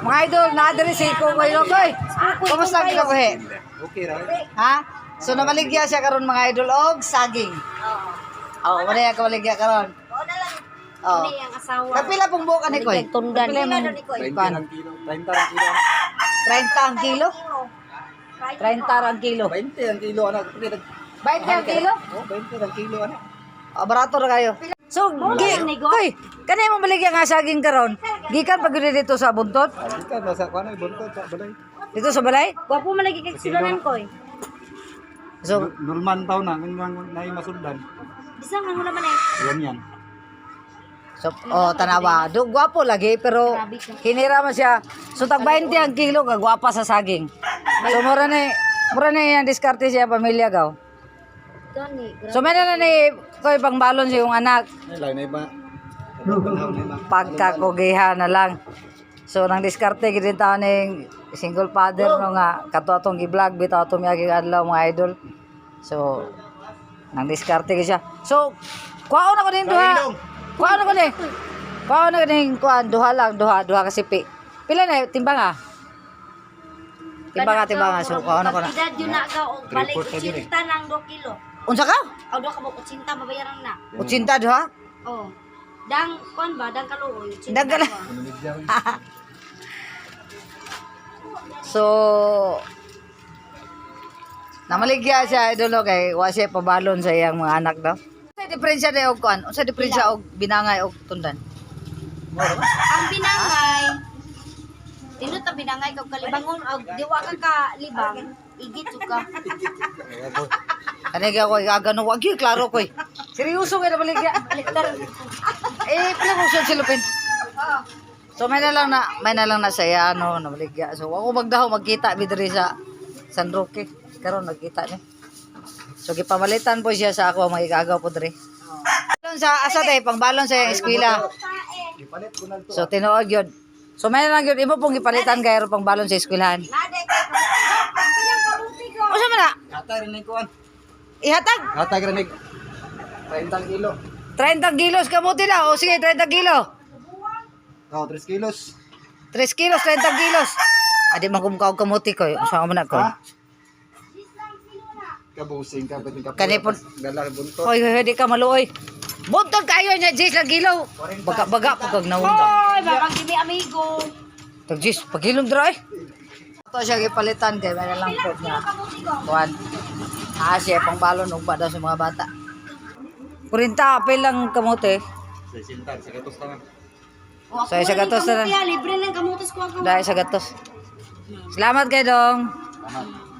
Mga idol, naa diri si Kukoy Lokoy. Kumusta ang kinabuhi? Okay ra. Ha? So namaligya siya karon, mga idol, og saging. Oo, wala yan kamaligya karon. Oo. Ini ang asawa. Kapila pong buok ani, Koy? Tundan. Kapila mong 20 kuan? ang kilo. 30 ang kilo. 30 ang kilo? 30 ang kilo. 20 ang kilo anak. 20 ang kilo? Oh, 20 ang kilo anak. Oh, barato ra kayo. So, gi, Koy, kanay mo maligya nga saging karon? Gikan pag yun dito sa buntot? Gikan nasa kuan ay buntot sa balay. Dito sa balay? Gwapo man lagi kay sulanan ko eh. So, Nulman taw na nang nay masundan. Bisan nga wala man eh. Yan yan. So, oh, tanawa. Do, gwapo lagi, pero hinira man siya. So, tag 20 ang kilo, kagwapa sa saging. So, mura na yung diskarte siya, pamilya gaw. Gani. So, may na ni, koy, pangbalon siya yung anak. Ay lang na iba. Panahon na iba. Pagkakugihan na lang. So, nang diskarte, gid taon ning single father no nga, kato atong gi-vlog, bitaw atong miyagi adlaw, mga idol. So, nang diskarte gid siya. So, kuwaon ako ning duha. Kuwaon ako ni. Kuwaon ako ning kuan, duha lang, duha, duha ka sipi. Pila na timbang ah? Timbang ah, timbang ah. So, kuwaon ako na. Edad yun na ka og balik Three-fourth 80 nang 2 kilo. Unsa ka? O do ka mo 80 mabayaran na. 80 duha? Oh. Dang kuan ba dang kaluoy. 80 Dang ba? So, namaligya siya, idol, no, kay wa siya pabalon sa iyang mga anak daw. Unsa diferensya day og kuan? Unsa diferensya og binangay og tundan? Ang binangay. Tinot ang binangay kag kalibangon og diwa ka ka libang, igit jud ka. Kanay gyud ako igagano wa gyud klaro koy. Seryoso kay namaligya. Eh, pila mo sa silupin. So may na lang na saya ano namaligya. So ako magdaho magkita mi diri sa San Roque. Karon nagkita ni. So gipamalitan po siya sa ako mga igagaw po diri. Balon sa asa tay pangbalon sa iyang eskwela. Gipalit ko na to. So tinuod yun. So may na lang yun imo pong gipalitan kay pang balon sa eskwelahan. Nade kay kabuti ko. Unsa man na? Hatag rin kuan. Ihatag Hatag rin 30 kilo. 30 kilos kamuti na. O sige, 30 kilo. Oh, 3 kilos. 3 kilos, 30 kilos. Adi man kumkaw kamuti ko. Unsa man na ko? Ha? Kabusing ka pwede ka. Kanipon. Dala buntot. Hoy, hoy, hoy, di ka maluoy. Buntot kayo niya, Jis, lang kilo. Baga, baga, pagkag naunta. Oy, babang gimi amigo. Tag Jis, pagilom dra eh. Ito siya gipalitan kay may na lang po niya. Kabuti ko. Kuan. Ah, siya pang balon ugba daw sa mga bata. 40 apel lang kamote. 60 sa gatos lang. O, So, isa gatos na lang. Kamuti, ah, libre lang kamutis ko ang Dahil sa gatos. Salamat kay Dong. Salamat.